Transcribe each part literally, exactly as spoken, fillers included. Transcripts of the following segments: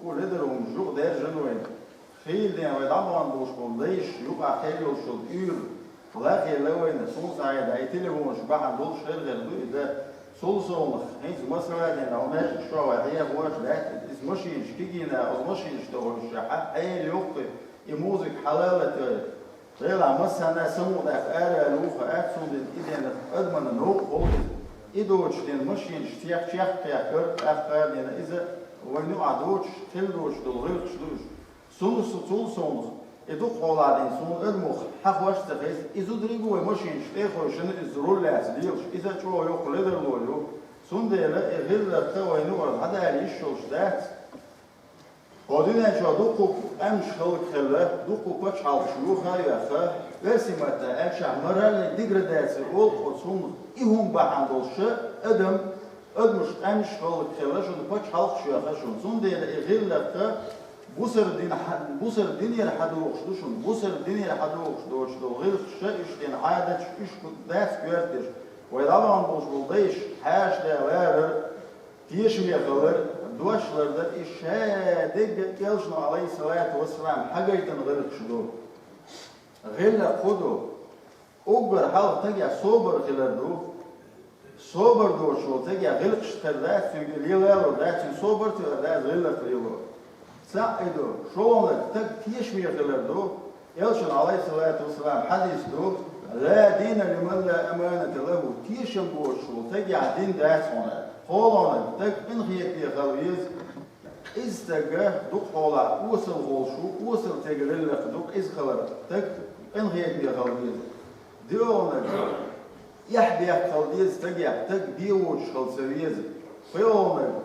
Ледар хӀумаш юкъадаьржина вайна. Хийла ден вай дӀабахана болуш болу дайша юкъахь кхел йолуш йолу уьйр лахъелла вайна, цунна схьаэца и телефонаш бахьана долуш хир-хир ду и дан. Цул совнаха, хӀинца масала дина, хьо маьждиг чохь вай хьехош лаьтта, иза машинаш кигина, оцу машинаш тӀе гӀуьршехь, хьан хьеле йоккхуьйту, и музыка хьалалатойла. Делахь массарна самукъадаьхна ара аьлла ву хаьа, цундела и дена адамна новкъа хӀоллиза. И доцуш дена машинаш тех чехка кхехкара, тӀаккха а дена иза вайн юкъахь доцуш, хила доцуш долу гӀиллакхаш ду уьш. Цунна со цул совнаха, и дукха хьолахь дина суна адамо хьахош а ца хеза, и зударий бу вай машинаш тӀе а хевшина, иза руль лаьцна лелаш, иза а чӀогӀа йоккха ледарло ю. Цундела и гӀиллакх вайн юкъара дӀадала йиш йолуш дац. Хьо дуьнен чохь дуккха къаьмнаш хӀаллакьхилла, дуккха пачхьалкхаш юха а йоьхна, оьрсийн маттахь аьлчахь, моральная деградация олу оцу хӀуманах, и хӀума бахьана долуш ша адам, адамаш къаьмнаш хӀаллакьхилла шуна, пачхьалкхаш йоьхна шуна. Цундела и гӀиллакх бусар дина хьа-, бусар динера хьадогӀуш ду шуна, бусар динера хьадогӀуш доцуш долу гӀиллакхаш ша, уьш дина Ӏадаташ, уьш дац коьрташ. Вай дӀавахана болуш болу дайша хьаша да ларар, тешаме хилар, дош лардар, и ша дерг а Элчано, Ӏалайхиссалату вассалам, хьагайтина гӀиллакхаш ду. ГӀиллакх хӀун ду? Уггар хьалха стагехь собар хилар ду. Собар доцуш волу стагехь гӀиллакхаш тера дац, цуьнга лела а лур дац, цуьнан собар тера дац, гӀиллакх лело. Цхьаъ и ду, шолгӀаниг стаг тешаме хилар ду. Элчан, Ӏалайхиссалату вассалам, хьадис ду: «Ла дина лиман ла аманата лаху». Тешам боцуш волу стагехь дин дац хьуна. КхоалгӀаниг, стаг къинхетаме хила веза. Къиза стаг дукха хьолахь осал волуш ву, осал стеган гӀиллакх ду къиза хилар, стаг къинхетаме хила веза. ДоьалгӀаниг, эхь-бехк хила деза стагехь, стаг бен воцуш хила ца веза. ПхоьалгӀаниг,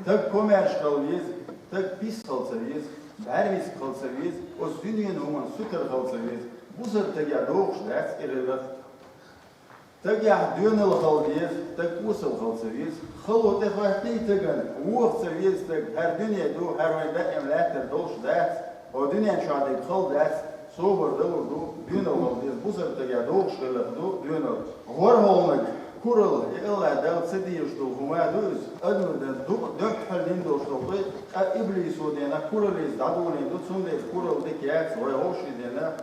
стаг комаьрша хила веза, стаг пис хила ца веза, бӀаьрмисиг хила ца веза, оцу дуьненан хӀуманна сутара хила ца веза. Бусалба стагехь догӀуш дац и гӀиллакх. Стагехь доьналла хила деза, стаг осал хила ца веза. Хало тӀехӀоьттина стагана, воха ца веза стаг, хӀара дуьне ду, хӀара вайн даим лаьттара долуш дац. Хьо дуьнен чохь дерг хала дац, собар далур ду, доьналла хила деза, бусалба стагехь догӀуш гӀиллакх ду доьналла. ВорхӀалгӀаниг, куралла, и АллахӀ Дала ца дезаш долу хӀума ду иза. Адамна дукха дуьххьал дина долуш долу, ткъа иблисо дена кураллица дӀадолийна ду, цундела куралла дика яц, вай вовшийн дена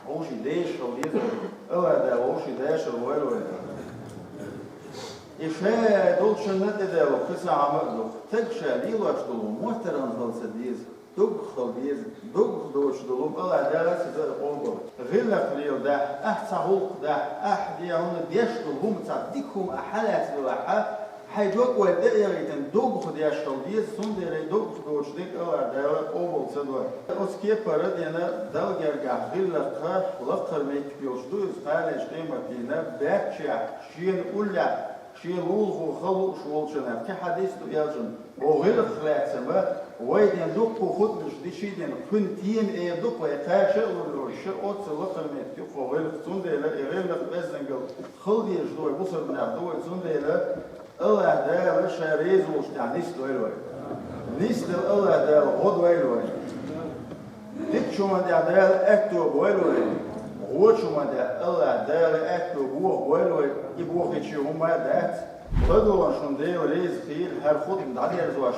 вовшийн дешаш хила деза, АллахӀ Дала вовшийн дешар войла вай. И ша долчунна тӀедаьлла кхин цхьа хӀума а ду. Стаг ша лелош долу моттаргӀанна хила ца деза, доггах хила деза, доггах доцуш долу АллахӀ Дала ца до и къобал. ГӀиллакх леладахь, ахь цхьа гӀуллакх дахь, ахь де хьуна деш долу хӀума цхьа дика хӀума ахь хьалаьцна делахь, хьайн дог вай тӀе а яхийтина, доггах деш хила деза, цундела и доггах доцуш дерг АллахӀ Дала къобал ца до. Оцу кепара дена Далла гергахь гӀиллакх лакхара меттиг йолуш ду иза, кхана къематдийнахь, баьрччехь, шена уллехь, шен лулахо хала лууш волчунна кхин хьадис ду Элчан. Оха гӀиллакх лаьцна ма, вай ден дуккха хутбаш дичий ден, кхуьнан тема эр ду-кх вай кхаша а лур йолуш, оццул лакхара меттиг ю-кх гӀиллакх, цундела и гӀиллакх беззангал хала дезаш ду вай, бусалба нах ду вай, цундела АллахӀ Дала ша реза волчу тӀехь нисдойла вай. Нисдала АллахӀ Дала гӀо дойла вай. Дикачу хӀуманна тӀехь Дала аьтто бойла вай. Вочуьманна тӀехь АллахӀ Дала аьтто боху бойла вай. И бохийча хӀума а дац. ЛадогӀарна шуна Дела реза хийла, хӀара хутба дӀадерзош,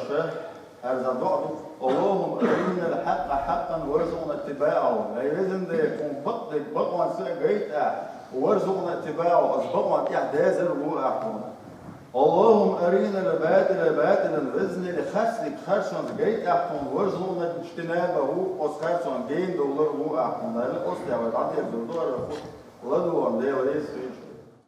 хӀара дӀа доӀа ду: «Аллахумма аринал хьакъа хьакъан варзукъна иттибаӀаху». Вай везан Дела, хьуна бакъдерг бакъонца а гайта ахь, варзукъна иттибаӀаху, аса бакъонна тӀехь дазар а ло ахь хьуна. «Аллахумма аринал батӀила батӀилан», везан Дела, харцдерг харцонца гайта ахь хьуна, «варзукъна ижтинабаху», оцу харцонна гена довлар а ло ахь хьуна аьлла, оцу тӀехь вай дӀадерзор ду хӀара хутба. ЛадогӀарна Дела реза хийла.